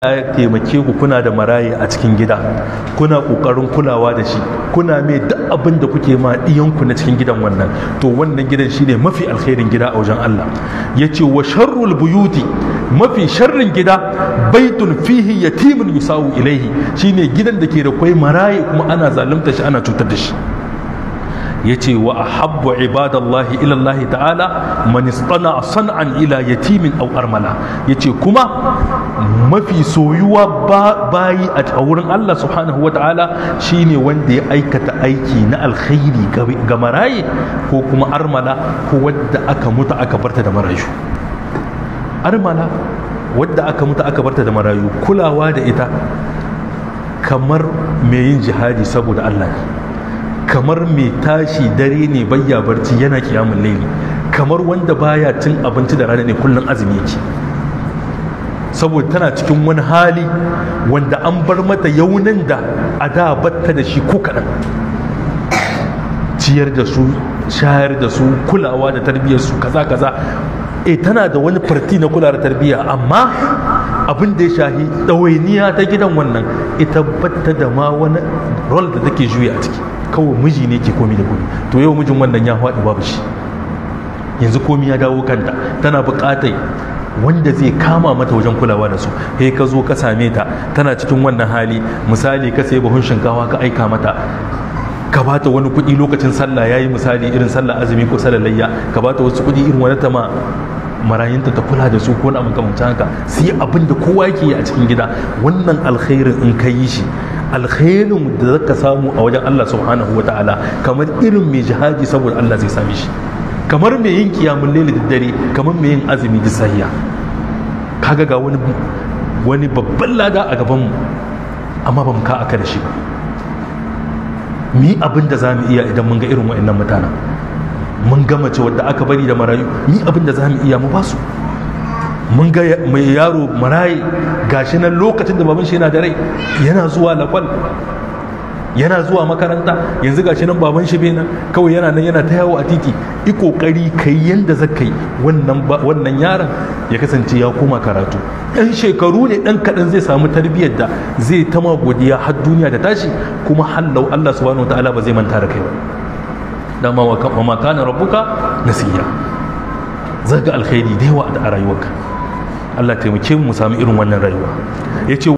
Ya taimake ku, kuna da maraye a cikin gida, kuna kokarin kulawa da shi, kuna mai duk abin da kuke ma ɗiyanku na cikin gidan wannan, to wannan gidan shine mafi alkhairin gida a wajen Allah. Yace wa sharrul buyuti, mafi sharrin gida, baitun fihi yatimun yusawu ilaihi, shine gidan da ke da kwai maraye kuma ana zalunta shi, ana cutar da shi. Yace wa ahabbu ibadallahi ila Allah ta'ala man istana san'an ila yatimin aw armala. Yace kuma mafi soyuwa bayi a wurin Allah subhanahu wa ta'ala shine wanda ya aikata aiki na alkhairi ga maraye ko kuma armala, ko wadda aka mutu aka barta da marayu. Armala wadda aka mutu aka barta da marayu, kulawa da ita kamar mai yin jihadi saboda Allah ne, kamar mai tashi dare ne bayya barci yana kiyamun laili, kamar wanda baya cin abinci da rana ne kullum azumi yake, saboda tana cikin wani hali wanda an bar mata yaunin da a da batta da shi ko kaɗan. Ciyar da su, shayar da su, kulawa da tarbiyyar su, kaza kaza. E tana da wani farti na kula da tarbiyya, amma abin da ya shahi ɗawainiya ta gidan wannan, ita batta da ma wani rol da take juya a ciki. Kawai miji ne ke komi da komi. To yau mijin wannan ya faɗi, babu shi, yanzu komi ya dawo kanta, tana buƙatar wanda zai kama mata wajen kulawa da su. Sai ka zo ka same ta tana cikin wannan hali, misali ka sayi buhun shinkawa ka aika mata, ka bata wani kuɗi lokacin sallah yayi, misali irin sallah azumi ko sallah layya, ka bata wasu kuɗi irin wani ta ma marayinta ta kula da su ko na makamancin haka, su yi abin da kowa yake yi a cikin gida. Wannan alkhairin in ka yi shi, alkhairin da zaka samu a wajen Allah subhanahu wa ta'ala kamar irin mai jihadi saboda Allah zai same shi, kamar mai yin kiyamun laili da dare, kamar mai yin azumi da sahiya. Kaga ga wani babban lada a gaban mu, amma ba mu ka aka da shi ba. Mi abin da za mu iya idan mun ga irin wa'annan mutanen, mun ga mace wadda aka bari da marayu, mi abin da za mu iya mu basu. Mun ga mai yaro marayi gashi nan lokacin da baban shi yana da rai yana zuwa lakwal, yana zuwa makaranta, yanzu gashi nan baban shi bai nan, kawai yana nan yana ta yawo a titi. I kokari kai yanda zaka yi wannan yaron ya kasance ya koma karatu. Ɗan shekaru ne ɗan kaɗan zai samu tarbiyyar da zai ta ma godiya har duniya da tashi, kuma hallau Allah subhanahu wataala ba zai manta da kai ba. Dama wa ma kana rabbuka nasiya. Zaga alkhairi da yawa a rayuwarka. Allah taimake mu mu samu irin wannan rayuwa. Yace